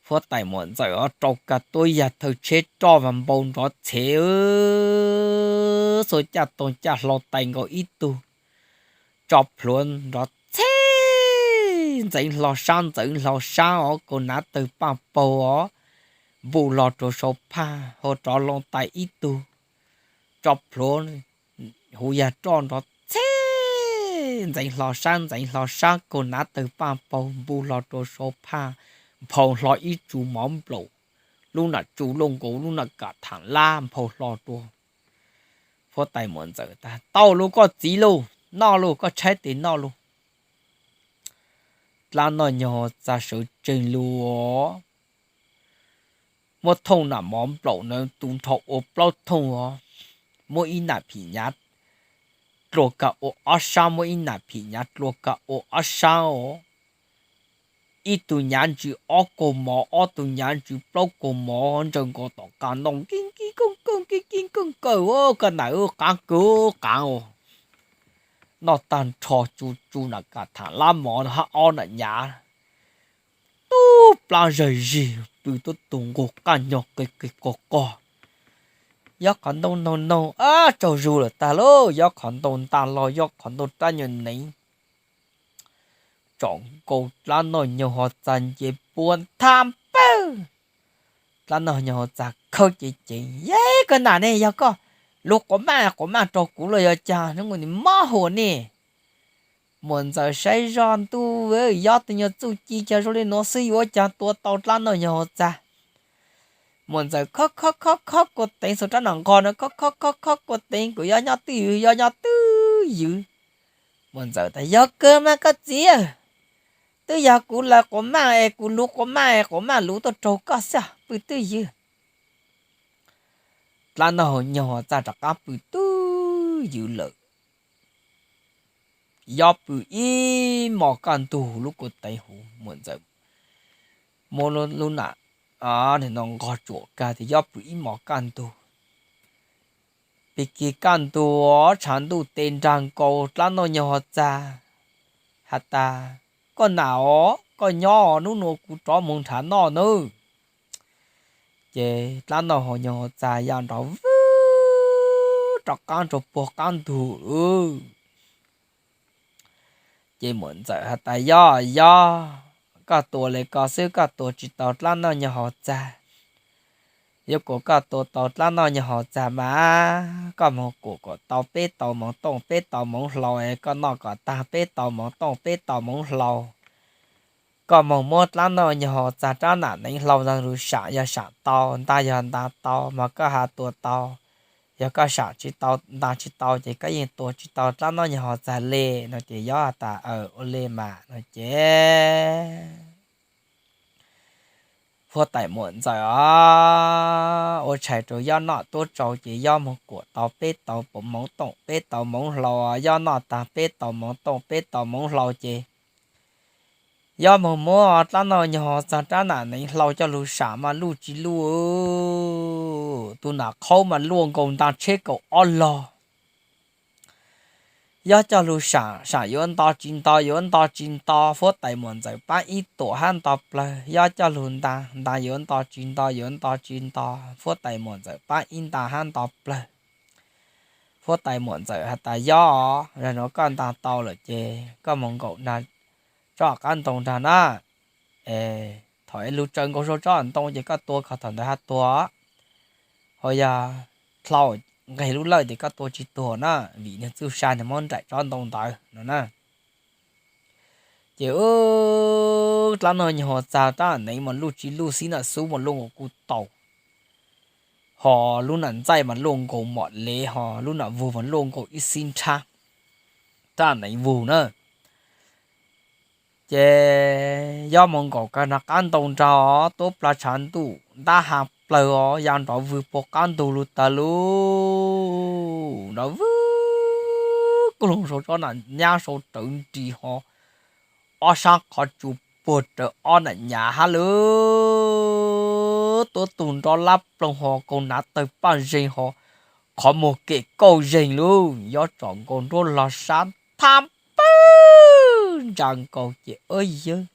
Huab tais muam ntxawm os rau kag tuab yag thawj tsheb roj vas npau nrov txhev, xuas caj toog caj hlau tais nkaus ib tug, tso plhuav nrov txhev, ntxeev hlo sab ntxeev hlo sab os, kaus hnav tawg paj paug os, npu hlo rau saum phaj, ho rov loo tais ib tug, tso plhuav huv yag roj nrov txhev, ntxeev hlo sab ntxeev hlo sab, kaus hnav tawg paj paug, npu hlo rau saum phaj, nphau hlo ib tsu mov nplaum, lub nam tsu luaj nkaus lub nam kam tham lab nphau hlo rau huab tais muam ntxawm tas, tau lauj koj txiv lauj, noj lauj, koj tshaib tes noj lauj. Dlaab noj nyuag txag sawv tsees lug, muab thooj nam mov nplaum na tu nrho ua plaub thooj os, muab ib nam phim nyav dlua kag ua ob sab, muab ib nam phim nyav dlua kag ua ob sab os, ib tug nyav ntsws ob kaug mov, ob tug nyav ntsws plaub kaug mov, ntsaws nkaus tom qab noj kib kib kooj kooj kib kib kooj kaw, koj nam qaab kawg qaab os. Noj tag nrho tsu tsu nam kam tham lab mov hab ob nam nyav tub plab zawg zig pw tuab tug nqug qaj nyog qig qig qog qog. Yob qhov ntoo noog noog ab tsaug zug lawm tag lauj, yob qhov ntoo nta los yob qhov ntoo rab nyuag neev tsom nkaus dlaab noj nyuag ho txag nce puab thab pawg. Dlaab noj nyuag ho txag khawb ceev ceev, yeb koj nam ne, yog koj lug quas maj quas maj rau kuv los yog caag, mob huas ne. Muam ntxawm saib zoj ntuj, yob tus nyuag txuj ci cog zoo li nuav xwb yuav caag tua tau dlaab noj nyuag ho txag. Muam ntxawm khob khob khob khob kua teev xuas rab nam nqog na, khob khob khob khob kua teev, kuv yob nyob twj ywm, yob nyob twj ywm. Muam ntxawm tas, yog kawg mas koj txiv, twb yog kuv lawv quas maj es kuv luv quas maj es quas maj luv tuaj raug koj xwb, pw twj ywm. Dlaab noj nyuag ho txag rov qaab pw twj ywm lawm. Yob pw ib mos kaj ntug, lub kua teev huv, muam ntxawm muab lub nam no nqog tsuam kag tas yob pw ib mos kaj ntug. Pig kig kaj ntug, tshav ntuj tes nrag nkaus, dlaab noj nyuag ho txag has tas, koj nam os, koj nyob, nub nua kuv rov moog nrhav noj nawb. Ces dlaab noj nyuag ho txag ya nrov vwg rov qaab rua puag qaab ntug lawm. Ces muam ntxawm has tas, yob, yob, koj tua le ko xwb koj tua tsi tau dlaab noj nyuag ho txag. Yuav kuas koj tua tau dlaab noj nyuag ho txag mas koj moog kuam kom tau peb tau moov tooj peb tau moov hlau es koj noj kom taag peb tau moov tooj peb tau moov hlau. Koj moog muab dlaab noj nyuag ho txag rab nam neev hlau ntaag lug saam, yog saam tau ntaag, yog ntaag tau mas koj ha tua tau. Yog koj saam tsi tau ntaag tsi tau ces koj yeej tua tsi tau dlaab noj nyuag ho txag le no. Ces yob has tas, aws, ua le mas no ces huab tais muam ntxawm os ua tshais rua yob noj tuab tsau ces yob moog kuam tau peb tau moov tooj peb tau moov hlau. Yob noj taag peb tau moov tooj peb tau moov hlau ces yob moog muab dlaab noj nyuag ho txag rab nam neev hlau coj lug saam mas luj tsi luj, tus nam qhaub mas luaj nkaus ntaag tsheb kaum ob log. Yob coj lug saam, saam yuav nto tsi nto, yuav nto tsi nto, huab tais muam ntxawm paab ib tuam hab nto plawg. Yob coj lug ntaag, ntaag yuav nto tsi nto, yuav nto tsi nto, huab tais muam ntxawm paab ib ntaag hab nto plawg. Huab tais muam ntxawm has tas, yob, yog nuav koj ntaag tau lawm ces koj moog nkaum nraag tsob qab ntoo nraag na. Thaum es lug tsaws nkaus sau tsob ntoo ces koj tua kom thaum ntawd ha tuag, ho yog dlhau nqeg lub lawj ces koj tua tsi tuag na, vim nwg txuj sa nwg muab nraim tsob ntoo ntawd no na. Ces dlaab noj nyuag ho txag rab nam neev mas luj tsi luj, xib nam xub mas luaj nkaus kuj tau, ho lub nam ntxaij mas luaj nkaus mom lev, ho lub nam vug mas luaj nkaus ib xib nrhab rab nam neev vug na. Ces yob moog nkaum kag nraag qab ntoo nraag, tuab plawg tshav ntuj ntab ha plawg os, ya nrov vwg puag qab ntug lug tag lug, nrov vwg kuj lug sau tsob nam nyab sau rawv nris ho ob sab qhov tsua puag rawv ob nam nyav hab lawm. Tuab tug nrov lab ploog ho kaus hnav tawg paj zeeg ho qhov muag kem kauj zeeg lawm. Yob tsom nkaus nruab log sab thab pawg ntsa nkaus ces ua yawg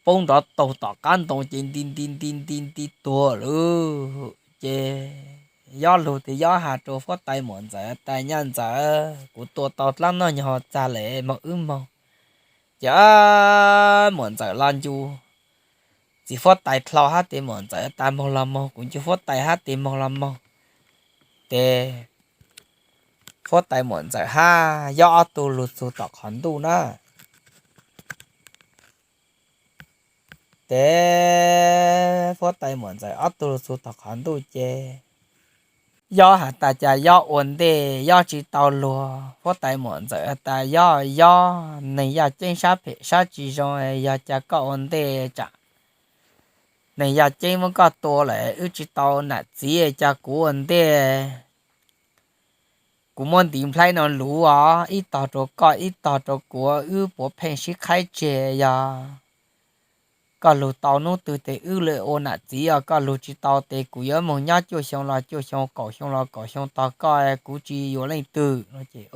poob nrov taug tom qab ntoo ces nti nti nti nti nti tuag lawm. Ces Yob lug tias, Yob has rau huab tais muam ntxawm tas, Nyaj ntxawm, kuv tua tau dlaab noj nyuag ho txag lawm, moog wb moog. Ces muam ntxawm los ncu txiv huab tais dlhau hab tes muam ntxawm tas, Moog los moog, kuv ncu huab tais hab tes moog los moog. Ces huab tais muam ntxawm hab Yob ob tug lug txug tom qhov ntuj na. Ces huab tais muam ntxawm ob tug lug txug tom qhov ntuj ces Yob has tas, Cas Yob ua ntej Yob tsi tau luag? Huab tais muam ntxawm has tas, Yob, Yob, neeg yaj ceeb sab phem sab tsi zoo, yog cas koj ua ntej tsam neeg yaj ceeb muab koj tua lawm, wb tsi tau nam txiv, cas kuv ua ntej kuv muab ntiv nplhaib no luv os, ib tog rau koj ib tog rau kuv, wb puav pheej sib qhaib tseg. Yog koj lug tau nub twg tes wb le ua nam txiv os, koj lug tsi tau tes kuv yuav moog nyob cuaj xyoo los cuaj xyoo, kaum xyoo los kaum xyoo tog koj, kuv tsi yuav leej twg no. Ces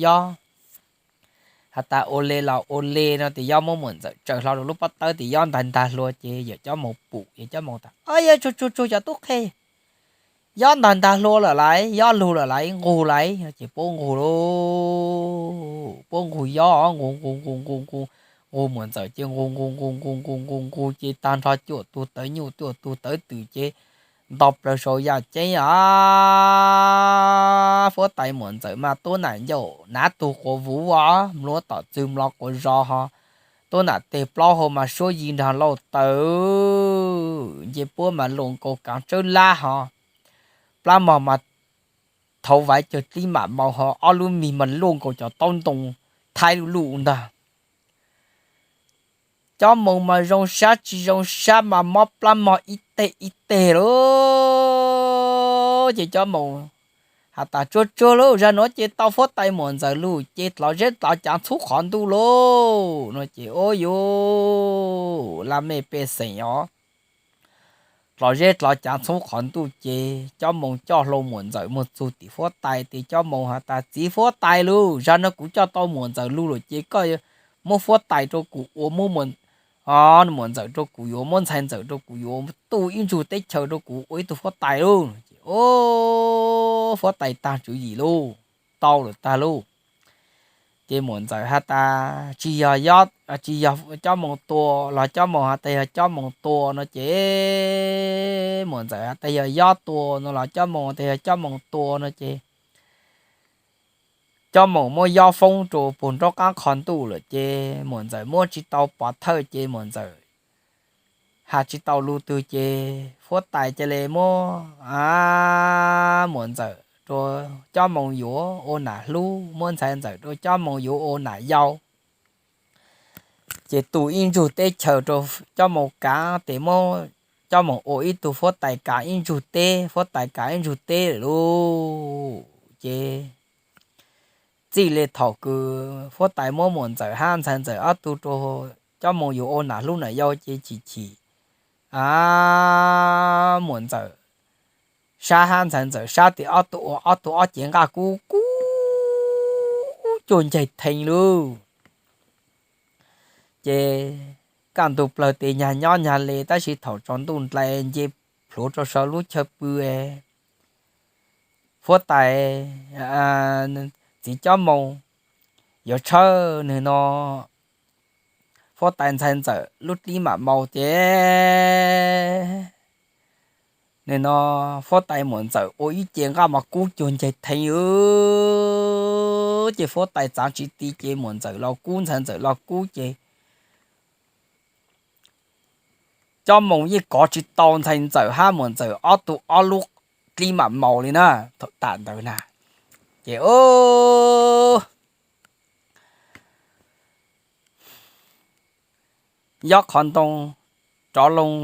Yob has tas, Ua le los ua le no. Ces Yob muab muam ntxawm tsaws hlo rau lub pob tawb tes Yob ntag ntag hlua ces yawm Cob Moos pum, yawm Cob Moos tas, Au, yog tsuag tsuag tsuag cov tub qhe, Yob ntag ntag hlua lawm lauj, Yob lug lawm lauj, nqug lauj. Ces puab nqug lauj, puab nqug Yob, nqug nqug nqug nqug nqug, nqug muam ntxawm ces nqug nqug nqug nqug nqug nqug nqug ces tag nrho cuaj tug tawv nyuj cuaj tug tawv twm ces nto plaws saum yaj ceeb os. Huab tais muam ntxawm mas tuab nam ncauj nav tug quas vuv os, mluav tom txwg mlov quas zos ho, tuab nam teg plaub hau mas suab yi nrog lauj taws, nce puab mas luaj nkaus kaav tsawb lab ho, plab mog mas thauv vaiv cawg dlib mam maus ho, ob lub mig mas luaj nkaus cov taub ntoo thaib luj luj ntag. Cob Moos mas zoo sab tsis zoo sab mas mob plab mog ib teg ib teg lauj. Ces Cob Moos has tas, Tsuag tsuag lauj, zag nuav ces tau huab tais muam ntxawm lug ces dlov zeb dlov cav ntxhub qhov ntuj lauj no. Ces ua yuav laj mej pej xeem os, dlov zeb dlov cav ntxhub qhov ntuj ces Cob Moos coj hlo muam ntxawm moog txug tim huab tais tes Cob Moos has tas, Txiv huab tais lauj, zag nuav kuv coj tau muam ntxawm lug lawm ces koj muab huab tais rau kuv ua, muab muam ntxawm rau kuv yuav, muab ntxhais ntxawm rau kuv yuav, tu ib ntsug teb chaws rau kuv ua ib tug huab tais lauj. Ces huab tais taag tswv yim lauj, tau lawm tag lauj. Ces muam ntxawm has tas, Tsis yog, tsis yog Cob Moos tua los Cob Moos has tas yog Cob Moos tua no. Ces muam ntxawm has tas yog Yob tua no los Cob Moos tas yog Cob Moos tua no. Ces Cob Moos muab Yob foob rau puag nraub qaab qhov ntuj lawm ces muam ntxawm muab tsis tau pov thawj ces muam ntxawm has tsis tau lug twg ces huab tais ca le muab muam ntxawm rau Cob Moos yuav ua nam hlub, muab ntxhais ntxawm rau Cob Moos yuav ua nam yau. Ces tu ib ntsug teb chaws rau Cob Moos kav tes muab Cob Moos ua ib tug huab tais kav ib ntsug teb, huab tais kav ib ntsug teb lawm lauj. Ces txij le thaum kws huab tais muab muam ntxawm hab ntxhais ntxawm ob tug rau Cob Moos yuav ua nam hlub nam yau ces chim chim muam ntxawm sab hab ntxhais ntxawm sab tes ob tug ua ob tug ob cev nqaj kub kub cuag ncaig thee lauj. Ces kaj ntug plawg tes nyag nyob nyag le tab sis thaum tsaus ntuj nplai nce plhuav rau saum lub chaw pw, huab tais txiv Cob Moos yuav tshawb nwg no huab tais ntxhais ntxawm lub dlib mam maus ces nwg no huab tais muam ntxawm ua ib ce nqaj mas kub cuag ncaig thee ces huab tais txav tsis ti ces muam ntxawm los kub ntxhais ntxawm los kub ces Cob Moos yeej kov tsis tau ntxhais ntxawm hab muam ntxawm ob tug ob lub dlib mam maus li na. Thaum tam ntawd na ces Yob qhov ntoo rov loo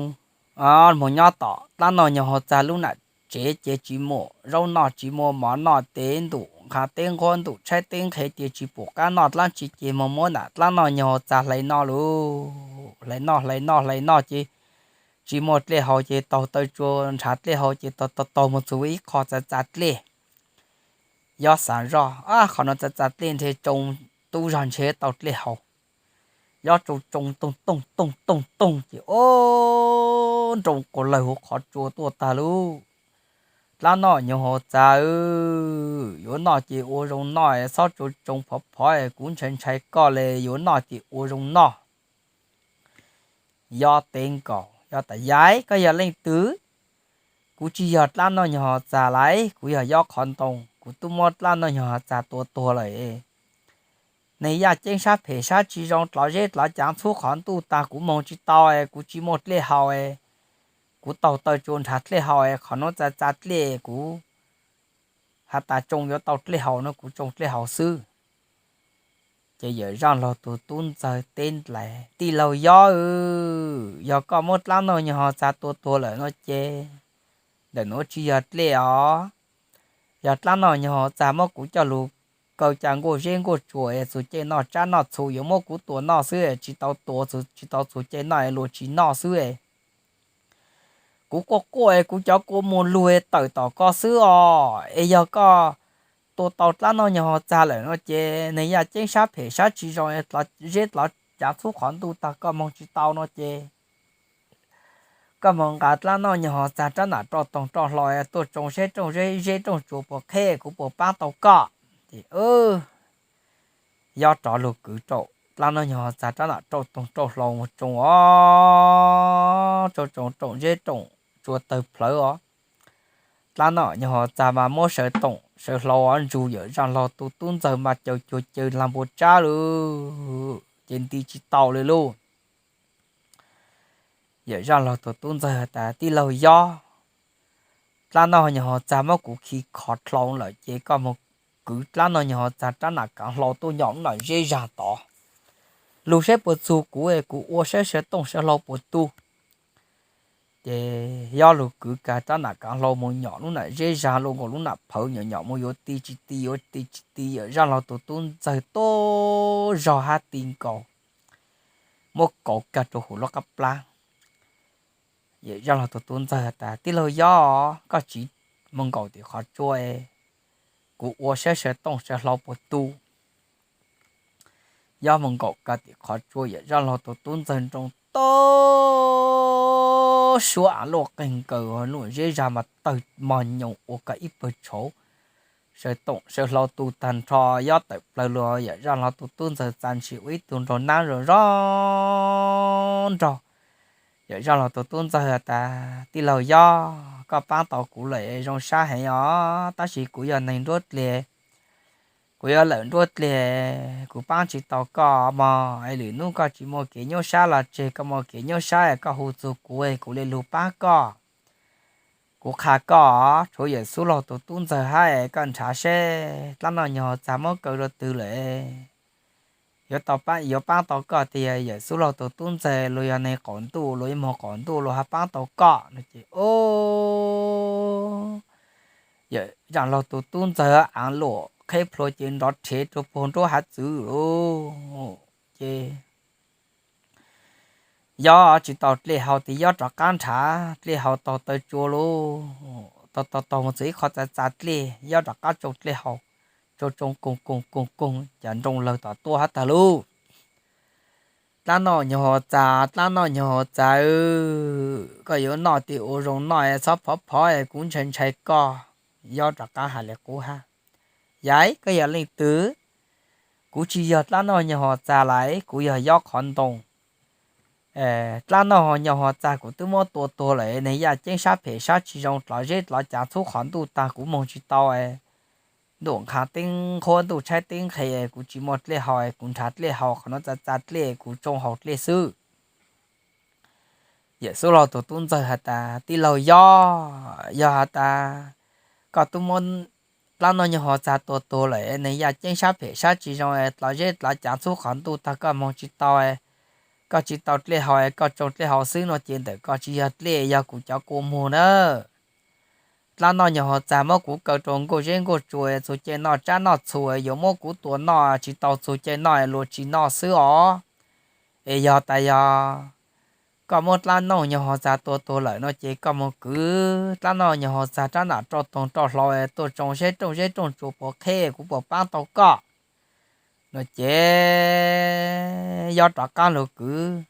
moog nyob tom dlaab noj nyob hauv txag lub nam tsev ces tsis muaj zaub noj tsis muaj mov noj, teb ntum nqha teb nquab ntum tshaib teb nqhe ces tsis pum qab noj dlaab tsi ces moog muab nam dlaab noj nyob hauv txag hlais noj lauj. Hlais noj hlais noj hlais noj ces tsis muaj dlej haus ces taug taw tsua nrhav dlej haus ces taug taug taug moog txug ib qho txav txav dlej. Yob xav zoj, Qhov no txav txav dlej ntshe tsoo tub zog ntshe tau dlej haus. yob tsoo tsoo toog toog toog toog toog ces ob nroo quas lawg hauv qhov tsua tuaj tag lauj. Dlaab noj nyob hauv txag, yuav noj ces ua zoo noj, txhob tsoo tsoo phov phov, kuv ntshai ntshai koj le, yuav noj ces ua zoo noj. Yob teb nkaus, yob tas, Yaiv, koj yog leej twg? Kuv tsis yog dlaab noj nyob hauv txag lawm, kuv yog yob qhov ntoo, kuv tub muab dlaab noj nyob hauv txag tua tuag lawm. Neeg yaj ceeb sab phem sab tsis zoo, dlov zeb dlov cav txhub qhov ntuj tag, kuv moog tsis tau, kuv tsis muaj dlej haus, kuv taug taw tsua nrhav dlej haus, qhov nuav txav txav dlej, kuv has tas tsoo yuav tau dlej haus no kuv tsoo dlej haus xwb. Ces yawm zaaj laug tug tub ntxawg teb nrag, Tij laug yob, yog koj muab dlaab noj nyob hauv txag tua tuag lawm no ces ntawm nuav tsis yog dlej os. Yog dlaab noj nyob hauv txag muab kuv coj lug kaw ca nkuaj zeb nkuaj tsua, txug caij noj tsab noj txhu yuav muab kuv tua noj xwb, tsis tau tua, tsis tau txug caij noj luag tsis noj xwb. Kuv quaj quaj, kuv cov kua muag lug tawm tom koj xwb os. Es yog koj tua tau dlaab noj nyob hauv txag lawm no ces neeg yaj ceeb sab phem sab tsis zoo, dlov zeb dlov cav txhub qhov ntuj tag, koj moog tsis tau no ces koj moog nqa dlaab noj nyob hauv txag rab nam roj toog roj hlau tuaj tsoo seb rooj zeb rooj tsua puas qheb, kuv puas paab tau koj. Ces yob rov lug kwv rau dlaab noj nyob hauv txag rab nam roj toog roj hlau mus tsoo os, tsoo tsoo rooj zeb rooj tsua tawg plhawv os. Dlaab noj nyob hauv txag mas muab sawv toom sawv hlau ua ntsug, yawm zaaj laug tug tub ntxawg mas caws cuag caws lag npua tsab lug, ces nti tsis tau li lauj. Yawm zaaj laug tug tub ntxawg has tas, Tij laug yob, dlaab noj nyob hauv txag muab kuv khi khov dlhau lawm ces koj moog kwv dlaab noj nyob hauv txag rab nam kaav hlau tuaj nyom lub nam zeb zag tod, lug seb puas txug kuv, kuv ua seb sawv toom sawv hlau puas tu. Ces yob lug kwv kiag rab nam kaav hlau mus nyom lub nam zeb zag, lug nkaus lub nam phawv, nyom nyom mus yuav ti tsis ti, yuav ti tsis ti, yawm zaaj laug tug tub ntxawg tuaj zog hab ti nkaus, muab kauv kiag rua huv lub qab plab. Yawm zaaj laug tug tub ntxawg has tas, Tij laug yob, koj tsiv mus nkaum tim qhov tsua, kuv ua seb sawv toom sawv hlau puas tu. Yob mus nkaum kiag tim qhov tsua, yawm zaaj laug tug tub ntxawg nroo tau suab av luaj qeeg nkaws, lub nam zeb zag mas tawg mog nyoos ua kiag ib pawg tshauv, sawv toom sawv hlau tu tag nrho. Yob tawm plawg lug, yawm zaaj laug tug tub ntxawg txav ntshis ua ib tug nraug nab zoo zoo nraug. Yawm zaaj laug tug tub ntxawg has tas, Tij laug yob, koj paab tau kuv lawm zoo sab heev os, tab sis kuv yog neeg nruab dlig, kuv yog lawm nruab dlig, kuv paab tsis tau koj mog. Es lwm nub koj tsis muaj kev nyuaj sab los tseg, koj muaj kev nyuaj sab koj hu txug kuv, kuv le lug paab koj. Kuv qha koj, tshuav yawm xub laug tug tub ntxawg hab, koj nrhav seb dlaab noj nyob hauv txag muab kaw rua twg lawm, yuav tau, yuav paab tau koj tiag. Yawm xub laug tug tub ntxawg luag yog neeg qaum ntuj, luag ib moog qaum ntuj luag hab paab tau koj no ces, o, yawm zaaj laug tug tub ntxawg aav luam qheb plhuav ces nrov rhev rua puag nruab hav txwv lug ces yob tsis tau dlej haus tiag, yob rov qab nrhav dlej haus taug taw tsua lug, taug taug taug mus txug ib qho txav txav dlej, yob rov qab tsoo dlej haus, tsoo tsoo koog koog koog koog cas nroo lawg tom tuaj hab tag lug, Dlaab noj nyob hauv txag, dlaab noj nyob hauv txag, koj yuav noj ces ua zoo noj, txhob phov phov, kuv ntshai ntshai koj. Yob rov qab has le qub hab, Yaiv, koj yog leej twg? Kuv tsis yog dlaab noj nyob hauv txag lawm, kuv yog yob qhov ntoo. Dlaab noj nyob hauv txag kuv twb muab tua tuag lawm, neeg yaj ceeb sab phem sab tsis zoo, dlov zeb dlov cav txhub qhov ntuj tag, kuv moog tsis tau. Ntuj nqha teb nqhuab, ntuj tshaib teb nqhes, kuv tsis muaj dlej haus, kuv nrhav dlej haus, qhov nuav txav txav dlej, kuv tsoo haus dlej xwb. Yawm xub laug tug tub ntxawg has tas, Tij laug yob, yog has tas koj twb muab dlaab noj nyob hauv txag tua tuag lawm, neeg yaj ceeb sab phem sab tsis zoo, dlov zeb dlov cav txhub qhov ntuj tag, koj moog tsis tau, koj tsis tau dlej haus, koj tsoo dlej haus xwb no ces ntawm koj tsis yog dlej, yog kuv cov kua muag na. Dlaab noj nyob hauv txag muab kuv kaw rua nkuaj zeb nkuaj tsua, txug caij noj tsab noj txhu yuav muab kuv tua noj, tsis tau txug caij noj luag tsis noj xwb os. Es yog tas yog koj muab dlaab noj nyob hauv txag tua tuag lawm no ces koj moog kwv dlaab noj nyob hauv txag rab nam roj toog roj hlau tuaj tsoo seb rooj zeb rooj tsua puas qheb, kuv puas paab tau koj. Ces Yob rov qab lug kwv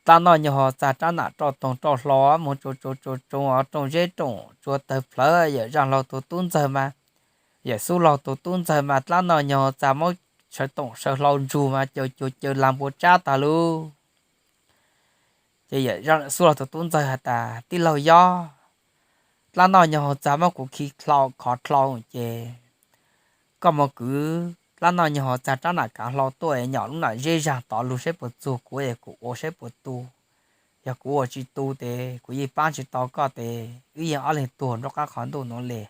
dlaab noj nyuag hov txag rab nam roj toog roj hlau mus tsuas tsuas tsuas tsuas rooj zeb rooj tsuas tawg plhawv. Yawm Zaaj Laug tug tub ntxawg mas, Yawm Xub Laug tug tub ntxawg mas dlaab noj nyuag hov txag muab sawv toom sawv hlau ntsug mas caws cuag caws lag npua tsab taag lug. Ces Yawm Xub Laug tug tub ntxawg has tas, Tij laug Yob, dlaab noj nyuag hov txag muab kuv khi dlau khov dlau ces koj moog kwv dlaab noj nyuag hov txag rab nam kaav hlau tuaj es nyom lub nam zeb zaag tod lug saib puas txug kuv es kuv ua saib puas tu. Yog kuv ua tsi tu tes kuv yeej paab tsi tau koj tes wb yeej ob leeg tuag nruab qaab qhov ntuj nuav le.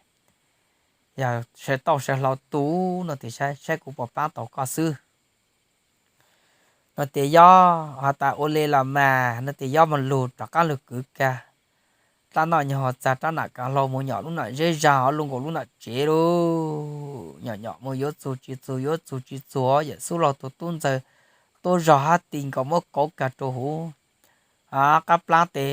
Yog sawv toom sawv hlau tu no tes saib kuv puas paab tau koj xwb. No tes Yob has tas, Ua le los mas. No tes Yob moog lug rov qaab lug kwv kag dlaab noj nyuag hov txag rab nam kaav hlau mus nyom lub nam zeb zaag hov lug nkaus lub nam tsev lug. Nyom nyom mus yuav txug tsi txug yuav txug tsi txug, Yawm Xub Laug tug tub ntxawg tuab zog hab ti nkaus muab kauv kag rua huv qab plaab tes.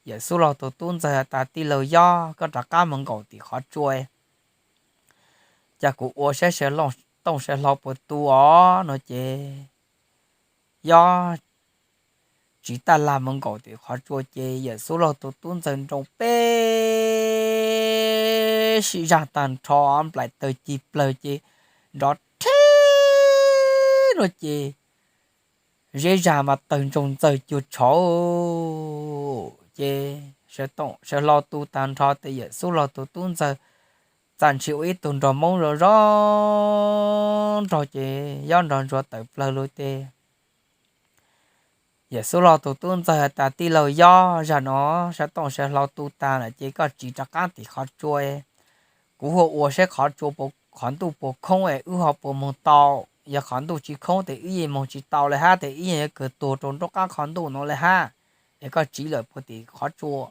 Yawm Xub Laug tug tub ntxawg has tas, Tij laug Yob, koj rov qaab moog nkaum tim qhov tsua, cas kuv ua saib sawv toom sawv hlau puas tu os. No ces Yob tsiv taj lag moog nkaum tim qhov tsua ces Yawm Xub Laug tug tub ntxawg nroo peb sib zaag taag nrho, nplaim tawg ci plawg ces nrov rhe no ces zeb zaag mas tawg ntsoog ntxawg cuag tshauv ces sawv toom sawv hlau tu taag nrho tes Yawm Xub Laug tug tub ntxawg txaj ntshe ua ib tug nraug Moob zoo zoo nraug ces Yob nrog ntsuag tawm plawg lug tes Yawm Xub Laug tug tub ntxawg has tas, Tij laug Yob, zag no sawv toom sawv hlau tu taag lawm ces koj tsiv rov qaab tim qhov tsua, kuv hu ua saib qhov tsua, qhov ntuj puas khoob es wb ho puas moog tau. Yog qhov ntuj tsi khoob tes wb yeej moog tsi tau le hab tes wb yeej yuav kawg tuag rua nruab qaab qhov ntuj nuav le hab. Es koj tsiv lawm puag tim qhov tsua.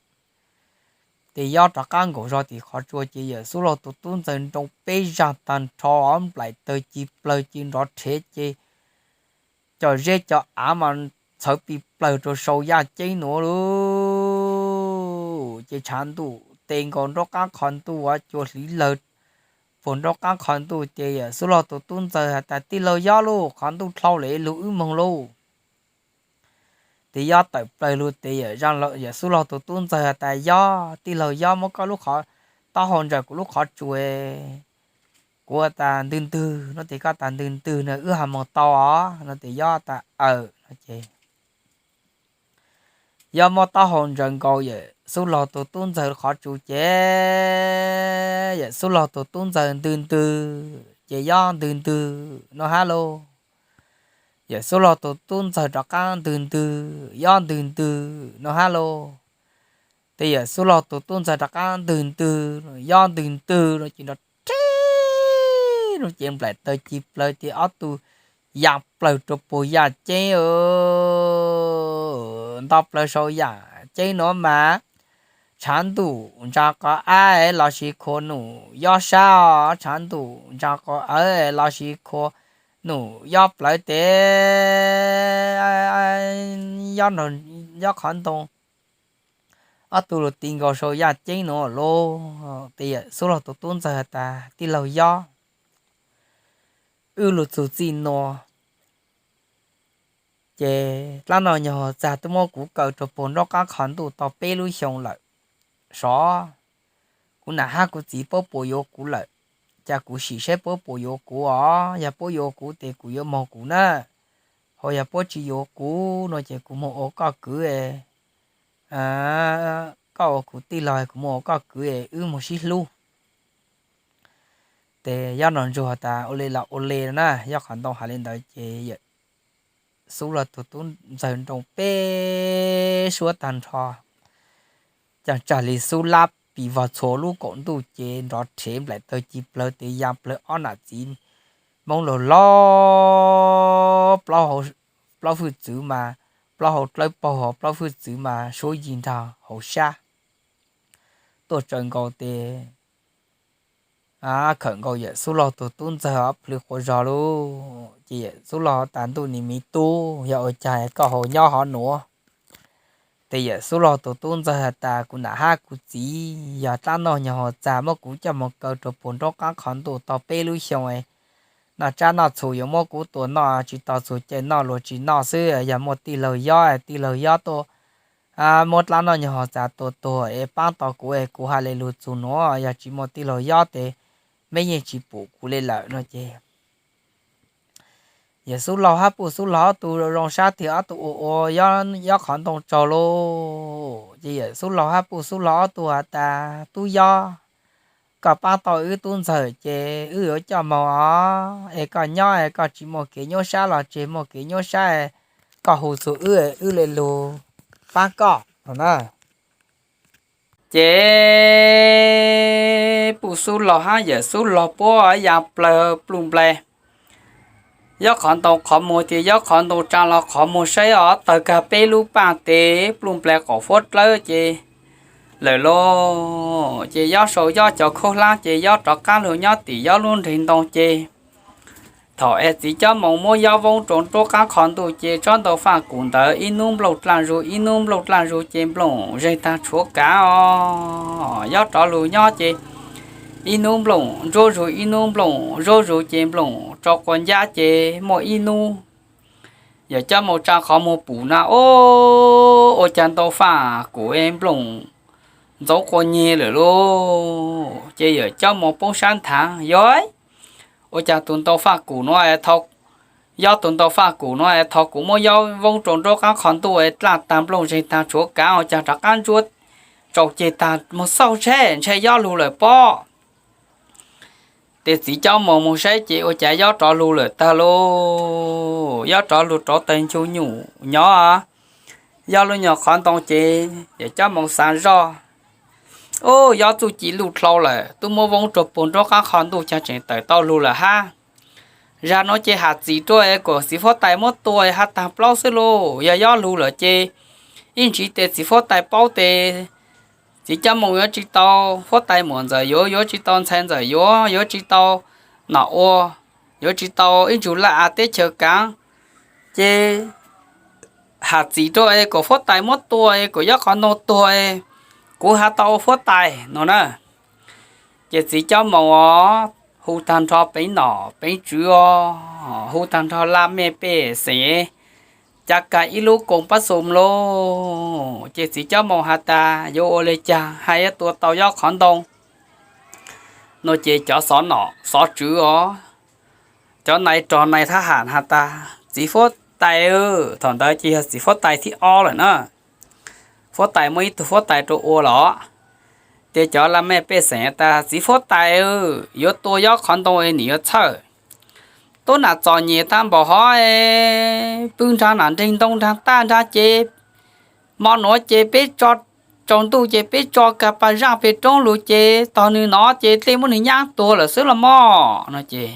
Ces Yob rov qaab nkaum zog tim qhov tsua ces Yawm Xub Laug tug tub ntxawg nroo peb zaag taag nrho, nplaim tawg ci plawg ci nrov rhe ces cov zeb cov aav mas txhawv pis plawg rua sau yaj ceeb nuav lug. Ces tshav ntuj tes nkaus nruab qaab qhov ntuj ua cua hliv lawg puag nruab qaab qhov ntuj ces Yawm Xub Laug tug tub ntxawg has tas, Tij laug Yob lauj, qhov ntuj dlhau le lug wb moog lauj. Ces Yob tawm plawg lug tes Yawm Xub Laug tug tub ntxawg has tas, Yob, tij laug Yob, muab koj lub qhov taub hau ntsaws kuv lub qhov tsua. Kuv has tas ntwg ntwg no ces koj tas ntwg ntwg no wb ho moog tau os no ces Yob tas aws no ces Yob muab taub hau ntsaws nkaus Yawm Xub Laug tug tub ntxawg qhov tsua ces Yawm Xub Laug tug tub ntxawg ntwg ntwg ces Yob ntwg ntwg no hab lauj. Yawm Xub Laug tug tub ntxawg rov qaab ntwg ntwg, Yob ntwg ntwg no hab lauj. Ces Yawm Xub Laug tug tub ntxawg rov qaab ntwg ntwg, Yob ntwg ntwg no ces nrov rhe no ces nplaim tawg ci plawg ces ob tug ya plawg rua puag yaj ceeb. Nto plawg sau yaj ceeb nuav mas tshav ntuj ntsa qov av lossis khua num Yob sab os, tshav ntuj ntsa qov av lossis khua num Yob plawv tes Yob qhov ntoo ob tug lug ti nkaus sau yaj ceeb nuav lauj. Ces Yawm Xub Laug tug tub ntxawg has tas, Tij laug Yob, wb lug txug txij nuav ces dlaab noj nyuag hov txag twb muab kuv kaw rua puag nruab qaab qhov ntuj tau peb lub xyoo lawm. Sov, kuv nam hab kuv txiv puab puas yuav kuv lawm, cas kuv sim saib puab puas yuav kuv os. Yog puab yuav kuv tes kuv yuav moog kuv na, ho yog puab tsi yuav kuv no ces kuv moog ua koj kwv, koj ua kuv tij laug kuv moog ua koj kwv es wb moog sib hlub. Ces Yob nrog ntsuag has tas ua le los ua le na, Yob qhov ntoo has le ntawd ces Yawm Xub Laug tug tub ntxawg nroo peb suab taag nrho, caag tsag le xub lab pis vog txhua lub kaum ntuj ces nrov rhe nplaim tawg ci plawg tes ya plawg ob nam txiv Moob laug laug, plaub hwj txwv mas, plaub hau dlawb paug, plaub hwj txwv mas suab yig nraag hauv sab tuaj tsaws nkaus tes khawm nkaus Yawm Xub Laug tug tub ntxawg ob plhws quas zog lauj. Ces Yawm Xub Laug tas ntuj nim miv tub, yog ua caag koj haus nyob hov nuav? Ces Yawm Xub Laug tug tub ntxawg has tas kuv nam hab kuv txiv yog dlaab noj nyuag hov txag muab kuv coj moog kaw rua puag nruab qaab qhov ntuj tau peb lub xyoo, tsab noj txhus yuav muab kuv tua noj, tsis tau txhus cai noj luag tsis noj xwb. Yog muaj tij laug yob, tij laug yob tuaj muab dlaab noj nyuag hov txav tua tuag es paab tau kuv es kuv has le lug txug nuav, yog tsis muaj tij laug yob tes meb yeej tsis pum kuv le lawm no ces Yawm Xub Laug hab Puj Xub Laug ob tug zoo sab tiag, ob tug ua ua yob qhov ntoo tsaug lauj. Ces Yawm Xub Laug hab Puj Xub Laug ob tug has tas, Tub yob, koj paab tau wb tub ntxawg ces wb yuav coj moog os, es koj nyob es koj tsis muaj kev nyuaj sab los tseg, muaj kev nyuaj sab koj hu txug wb, wb le lug paab koj no na. Ces Puj Xub Laug hab Yawm Xub Laug puab ya plawg pluj nplais yob qhov ntoo qhov muag, ces yob qhov ntoo tsaa los qhov muag saib os, tawg kag peb lub paaj tes pluj nplais qaum fuab dlawb ces lawm lauj. Ces yob sau yob cov khaub hlaab ces yob rov qaab lug nyob tim yob lub nreeg ntoo ces thaum es txiv Cob Moos muab yob voob rua nruab qaab qhov ntuj ces tsob ntoo faj kum ntawd ib nub nplooj dlaaj zug, ib nub nplooj dlaaj zug ces nplooj zeeg taag tshuav kav os. Yob rov lug nyob ces ib nub nplooj ntsuab zug, ib nub nplooj zuab zug ces nplooj tsau quas ncab ces muaj ib nub Yawm Cob Moos tsaa qhov muag pum na, ua cas ntoo faj kum es nplooj ntxoov quas nyeg lawm lauj. Ces Yawm Cob Moos poob sab nthav, Yog, ua cas tus ntoo faj kum nuav, yob tus ntoo faj kum nuav es thaum kuv muab yob voob rua nruab qaab qhov ntuj es dlaaj taag nplooj zeeg taag tshuav kav, ua cas rov qaab ntsuab tsau ceg taag, moog xauj seb ntshe yob lug lawm pob. Ces txiv Cob Moos moog saib ces ua cas yob rov lug lawm taag lauj. Yob rov lug rauv tawg ncu nyum nyob, yob lub nyuag qhov ntoo ces Yawm Cob Moos xaav zoj, Ub, yob txuj ci luj dlhau lawm, tub muab voob rua puag nruab qaab qhov ntuj caag tseem tawm tau lug lawm hab. Zag nuav ces has txim rua es kom txiv huab tais muab tua has taag plaub xwb lauj. Yog yob lug lawm ces ib ntsis tes txiv huab tais paub tes txiv Cob Moos yuav tsis tau huab tais muam ntxawm yuav, yuav tsis tau ntxhais ntxawm yuav, yuav tsis tau nom ua, yuav tsis tau ib ntsug laj av teb chaws kaav. Ces has txim rua es kom huab tais muab tua es kom yob qhov ntoo tuag es kuv has tau ua huab tais no na. Ces txiv Cob Moos os hu taag nrho peev nom peev tswv os, hu taag nrho laj mej pej xeem, cav kag ib lub koom pab xum lauj. Ces txiv Cob Moos has tas, Yuav ua le caag hab yuav tua tau yob qhov ntoo? No ces cov xov nom xov tswv os, cov nais rog nais thab ham has tas, Txiv huab tais, thaum ntawd ces yog txiv huab tais thib ob lawm na. Huab tais muaj ib tug huab tais rua ua los, ces cov laj mej pej xeem tas, Txiv huab tais, yuav tua yob qhov ntoo es nim yuav txhawj. Tub nam txom nyem taag npaum hov, pw nraag nam nreeg ntoo nraag taj nraag ces, mo nuav ces peb tso, tsaus ntuj ces peb tso kag pas zaaj peg roob lug ces tog nwg nov ces dlej muab nwg nyab tuag lawm xwb los mog no ces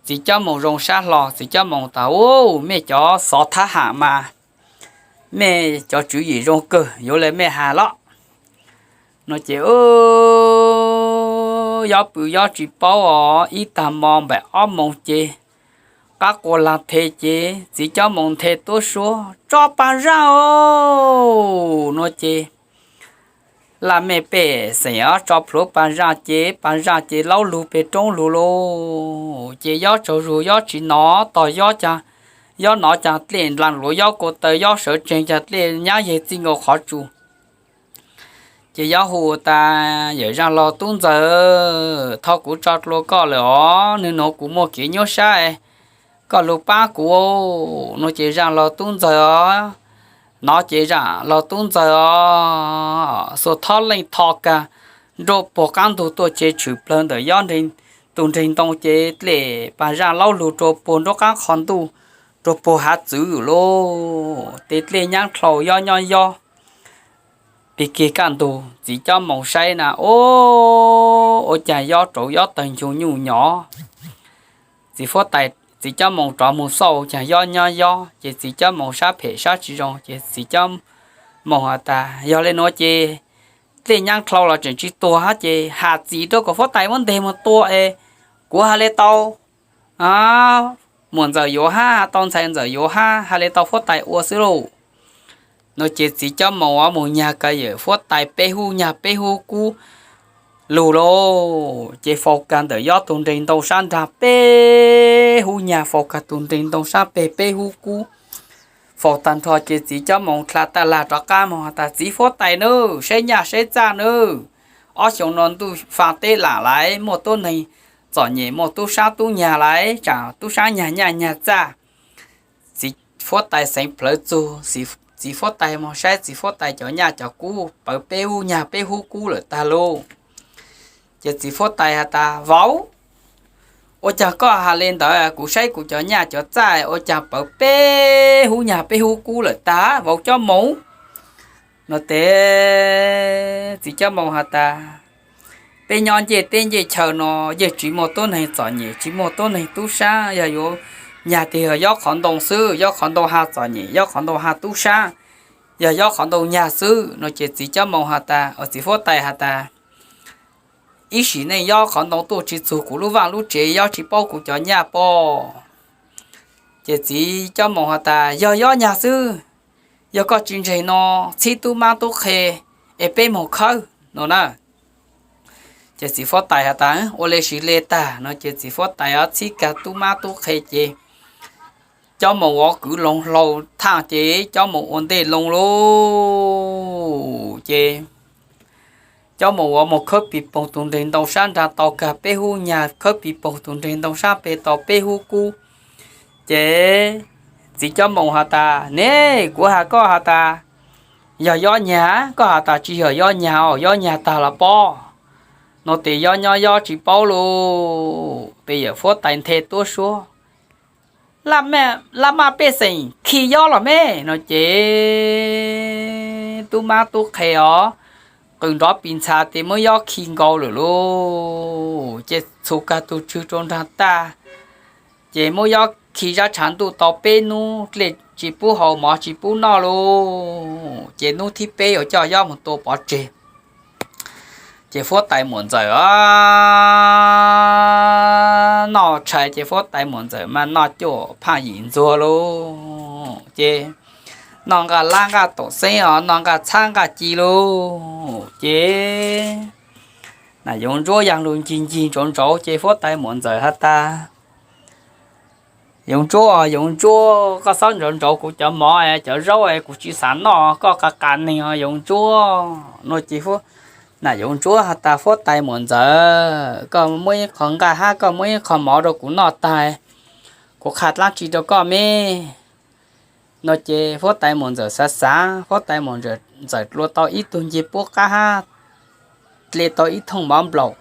txiv Cob Moos zoo sab hlo, txiv Cob Moos tas, Ub, mej cov xov thab ham mas, mej cov tswv yim zoo kawg, yuav le mej has los no ces yob pw yob tsis paub os, ib tag mo npaum ob moos ces qab qua lag the ces txiv Cob Moos nthe tuab suab, Tso pas zaaj os no ces laj mej pej xeem os tso plhuav pas zaaj ces pas zaaj ces laub lug peg roob lug lauj. Ces yob tsaug zug yob tsis nov, tog yob nov caag dlej nlaag luav yob kua taw, yob sawv tsees caag dlej nyab yeg txij nkaus qhov tsua. Ces yob hu tas, Yawm Zaaj Laug tub ntxawg, thov kuv tso dlua koj lawm os, nwg nuav kuv muaj kev nyuaj sab, koj lug paab kuv no ces Zaaj Laug tub ntxawg os, nov ces Zaaj Laug tub ntxawg os, xuas thob leej tho kag nruab puag qaab ntug tuaj ces tshwm plawg ntawm yob tus nreeg ntoo ces dlej pas zaaj laub lug rua puag nruab qaab qhov ntuj, rua puag hav txwv lauj. Tes dlej nyab dlhau yob nyob yob pig kig kaj ntug. Txiv Cob Moos saib na, ua caag yob rauv yob tawg ncu nyuj nyob. Txiv huab tais, txiv Cob Moos rov moog xauj caag yob nyob yob ces txiv Cob Moos sab phem sab tsis zoo ces txiv Cob Moos has tas, Yog le nuav ces dlej nyab dlhau los tseem tsis tuag hab ces has txim rua kom huab tais muab nteg moog tua es kuv has le tau muam ntxawm yuav hab, has tau ntxhais ntxawm yuav hab, has le tau huab tais ua xwb lauj. No ces txiv Cob Moos moog nyag kag yawm huab tais peb hub, nyag peb hub kub lug lauj. Ces faus kag ntawm Yob tus nreeg ntoo sab nraag peb hub nyag, faus kag tus nreeg ntoo sab peg peb hub kub. Faus tag nrho ces txiv Cob Moos dlha taj lag rov qab moog has tas, Txiv huab tais nawb, saib nyaj saib txaj nawb. Ob xyoo no ntuj faa teb laam lawm, muaj tuab neeg txom nyem, muaj tub sab tub nyag lawm, tsaam tub sab nyag nyaj nyag txaj. Txiv huab tais xeev plawv txug, txiv huab tais moog saib txiv huab tais cov nyaj cov kub pawv peb hub nyag peb hub kub lawm tag lauj. Ces txiv huab tais has tas, Vauv, ua caag koj has le ntawd? Kuv saib kuv cov nyaj cov txaj ua caag pawv peb hub nyag peb hub kub lawm tag, vauv Cob Moos. No tes txiv Cob Moos has tas, Peb nyob ncej teb ncej chaw no yeej tsis muaj tuab neeg txom nyem, tsis muaj tuab neeg tub sab, yog yuav nyag tes yog Yob qhov ntoo xwb, Yob qhov ntoo ha txom nyem, Yob qhov ntoo ha tub sab, yog Yob qhov ntoo nyag xwb. No ces txiv Cob Moos has tas, txiv huab tais has tas, Ib sim neej Yob qhov ntoo tuaj tsis txug kuv lub vaaj lub tsev, Yob tsis paub kuv cov nyaj pob. Ces txiv Cob Moos has tas, Yog Yob nyag xwb, yog koj tsis ntseeg no, txhib tub mab tub qhe es peb moog khawb no na. Ces txiv huab tais has tas, Ua le sis le tag. No ces txiv huab tais txhib kag tub mab tub qhe ces Cob Moos ua kwv loo hlau thaaj ces Cob Moos ua ntej loo lauj. Ces Cob Moos ua moog khawb pis poog tus nreeg ntoo sab nraag tau kag peb hub nyag, khawb pis poog tus nreeg ntoo sab peg tau peb hub kub. Ces txiv Cob Moos has tas, Ne, kuv has koj has tas yog Yob nyag, koj has tas tsis yog Yob nyag, Yob nyag tag los pob. No tes Yob nyob Yob tsis paub lauj. Tes yawm huab tais nthe tuab suab, Laj maj pej xeem khi Yob los me. No ces tub mab tub qhe os, qws nrov pis ntxha tes muab Yob khi nkaus lawm lauj. Ces txhus kag tug tswg rua nraag taj, ces muab Yob khi zab tshav ntuj tau peb nub dlej tsis pub haus mov tsis pub noj lauj. Ces nub thib peb yuav coj Yob moog tua pov tseg. Ces huab tais muam ntxawm noj tshais ces huab tais muam ntxawm mas noj cuaj phaaj yim ntxuag lauj. Ces noj nqaj lab nqaj toom xeeb os, noj nqaj txhab nqaj ci lauj. Ces nam Yoov Ntsuab yaag lug ncig ncig ntsauv ntsauv ces huab tais muam ntxawm has tas, Yoov Ntsuab, Yoov Ntsuab, koj xob ntsauv ntsauv kuv cov mov cov zaub es kuv tsis xav noj, koj qas qas neeg os Yoov Ntsuab. No ces nam Yoov Ntsuab has tas, Huab tais muam ntxawm, koj muab ib qho nqaj hab koj muab ib qho mov rau kuv noj tag, kuv qha dlaab tsi rau koj me. No ces huab tais muam ntxawm xav xav, huab tais muam ntxawm dlua tau ib tug ncej puab qab hab dle tau ib thooj mov nplaum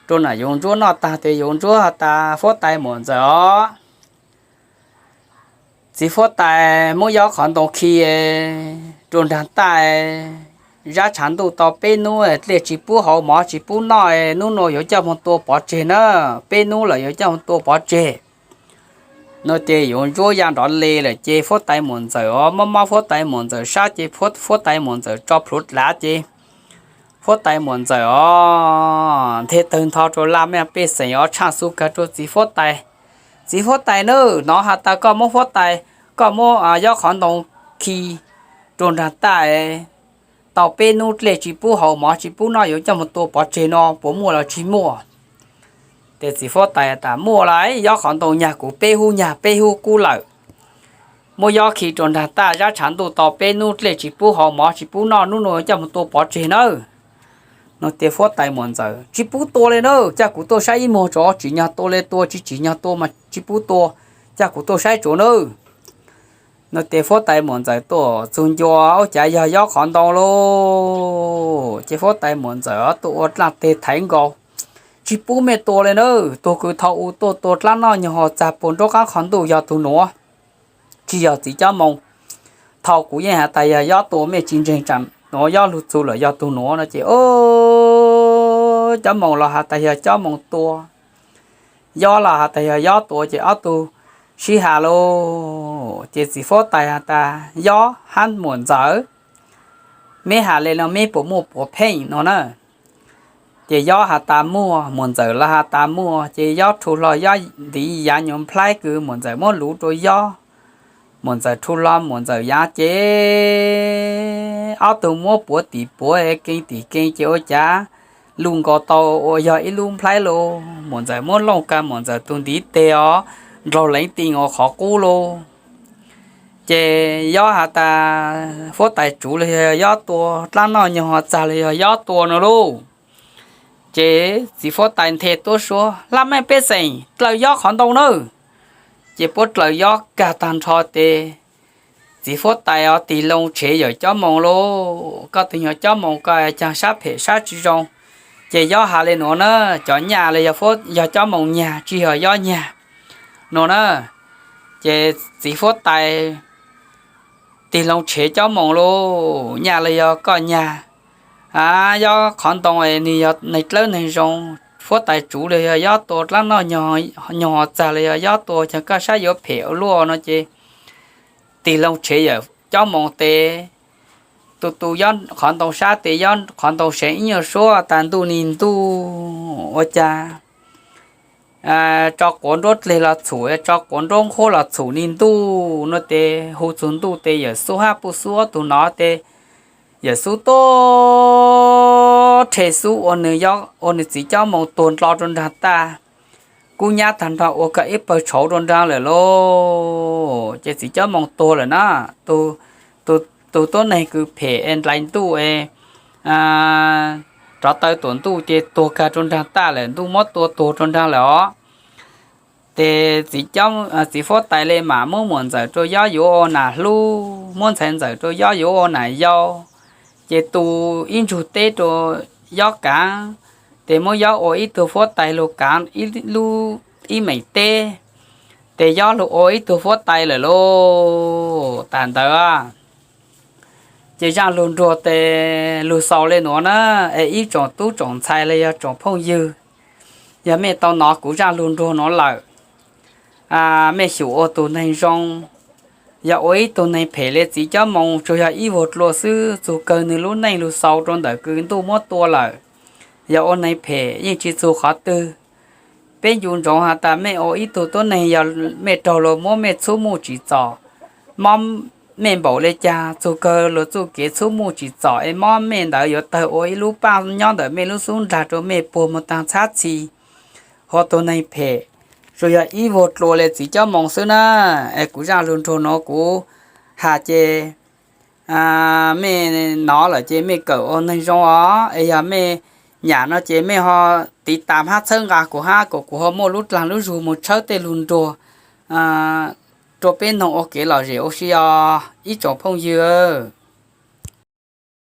rau nam Yoov Ntsuab noj tag tes Yoov Ntsuab has tas, Huab tais muam ntxawm os, txiv huab tais muab Yob qhov ntoo khi rua nraag taj, zab tshav ntuj tau peb nub dlej tsis pub haus mov tsis pub noj, nub nua yuav coj moog tua pov tseg na, peb nub lawm yuav coj moog tua pov tseg. No ces Yoov Ntsuab ya nrov le lawm ces huab tais muam ntxawm os, mob mob huab tais muam ntxawm sab ces huab tais muam ntxawm tso plhuav dlav ces huab tais muam ntxawm os nthe tawg ntho rua laj mej pej xeem os, tshaaj xu kawg rua txiv huab tais. Txiv huab tais nawb, nov has tas koj muab huab tais, koj muab Yob qhov ntoo khi rua nraag taj, tau peb nub dlej tsis pub haus mov tsis pub noj yuav coj moog tua pov tseg no puas muaj los tsis muaj? Ces txiv huab tais tas, Muaj lawm, Yob qhov ntoo nyag kuv peb hub nyag peb hub kub lawm. Muab Yob khi rua nraag taj, zab tshav ntuj tau peb nub dlej tsis pub haus mov tsis pub noj, nub nua coj moog tua pov tseg nawb. No ces huab tais muam ntxawm, Tsis pub tua le nawb, coj kuv tuaj saib ib muag tso, tsim nyog tua le tua, tsis tsim nyog tua mas tsis pub tua, coj kuv tuaj saib tso nawb. No ces huab tais muam ntxawm tuaj txug ncua, ua cas yog Yob qhov ntoo lauj. Ces huab tais muam ntxawm tuaj ua dlaaj teg thaiv nkaus, Tsis pub mej tua le nawb, tug kws thaus u tuaj tua dlaab noj nyoog ho txag puag nruab qaab qhov ntuj yog tug nuav, tsis yog txiv Cob Moos. Thaus kuv yeej has tas yog Yob tua, mej tsis ntseeg, tsaam nuav Yob lug txug lawm yog tug nuav. No ces Cob Moos los has tas yog Cob Moos tua, Yob los has tas yog Yob tua, ces ob tug sib has lauj. Ces txiv huab tais has tas, Yob hab muam ntxawm, meb has le no meb puas muaj puav pheej no na? Ces Yob has tas muaj, muam ntxawm los has tas muaj, ces Yob rhu hlo Yob ntiv yav nyuas nplhaib kws muam ntxawm muab luv rua Yob. Muam ntxawm rhu hlo muam ntxawm yav ces ob tug muab puav tim puav, keeb tim keeb ces ua cas lug nkaus tau uas yog ib lub nplhaib lauj. Muam ntxawm muab looj ka muam ntxawm tus ntiv teg os, nrog leev ti ua qhov qub lauj. Ces Yob has tas, Fuab Tais tsuv los yog Yob tua, dlaab noj nyoog txag los yog Yob tua no lauj. Ces txiv Fuab Tais nthe tuab suab, Laj mej pej xeem, dlaws Yob qhov ntoo nawb. Ces puab dlaws Yob kag tag nrho tes txiv Fuab Tais os, tig loo tshev yawm Cob Moos lauj. Koj tus nyuag Cob Moos koj caag sab phem sab tsi zoo, ces Yob has le nuav na, cov nyaj los yog Cob Moos nyag, tsi yog Yob nyag no na. Ces txiv Fuab Tais tig loo tshev Cob Moos lauj, nyaj los yog koj nyag, Yob qhov ntoo nwg yog neeg dlawb neeg zoo, Fuab Tais tsuv los yog Yob tua, dlaab noj nyoog txag los yog Yob tua, caag koj sab yuav phem ua luaj no ces tig loo tshev yawm Cob Moos tes, tu tu Yob qhov ntoo sab tes, Yob qhov ntoo seev ib nyuag suab tas ntuj ni ntuj ua cas tso quav nruab dleg los txhum, tso quav nruab nqhuab los txhum ni ntuj no tes, hu txug ntuj tes yawm Xub hab Puj Xub ob tug nov tes, yawm Xub tuaj rhe Xub ua nws, ua nws txiv Cob Moos tuag ndlo rua nraag taj, kub nyab tag nrho ua kag ib pawg tshauv rua nraag lawm lauj. Ces txiv Cob Moos tuag lawm na, tus tuab neeg kws phem es nplai ntuj es rov taw tuam ntuj ces tuag kag rua nraag taj lawm, ntuj muab tua tuag rua nraag lawm os. Ces txiv Fuab Tais le mam muab muam ntxawm rua Yob yuav ua nam hlub, muab ntxhais ntxawm rua Yob yuav ua nam yau, ces tu ib ntsug teb rua Yob kaav, ces muab Yob ua ib tug Fuab Tais lug kaav ib lub ib meem teb, ces Yob lug ua ib tug Fuab Tais lawm lauj. Tam ntawd ces zaaj lug nruag tes lug xaus le nuav na, es ib tsoom tub tsoom ntxhais los yog tsoom phooj ywg, yog mej tau nov kuv zaaj lug nruag nuav lawm, mej xyum ua tug neeg zoo. Yog ua ib tug neeg phem le txiv Cob Moos tsuas yog ib vuag dlua xwb, txug kawg nws lub neej lug xaus rua ntawm kws ntuj muab tua lawm. Yog ua neeg phem yeej tsi txug qhov twg. Peb ncu ntsoov has tas mej ua ib tug tuab neeg, yog mej raug luag muab mej txhub muj tsim txom, mob mej npaum le caag, txug kawg luag txuj kev txhub muj tsim txom es mob mej ntawd yuav tawg ua ib lub paaj nyob ntawm mej lub xub nraag rua mej puag moog taag txhab txhi. Ua tug neeg phem tsuas yog ib vuag dlua le txiv Cob Moos xwb na. Es kuv zaaj lug nruag nuav kuv has ces mej nov lawm ces mej kawm ua neeg zoo os. Es yog mej nyam no ces mej ho tiv tas hab txhawb nqa kuv hab, kom kuv ho muaj lub dlaag lub zug moog tshawb tej lug nruag rua peb noog ua kev lom zem ua si os ib tsoom phooj ywg.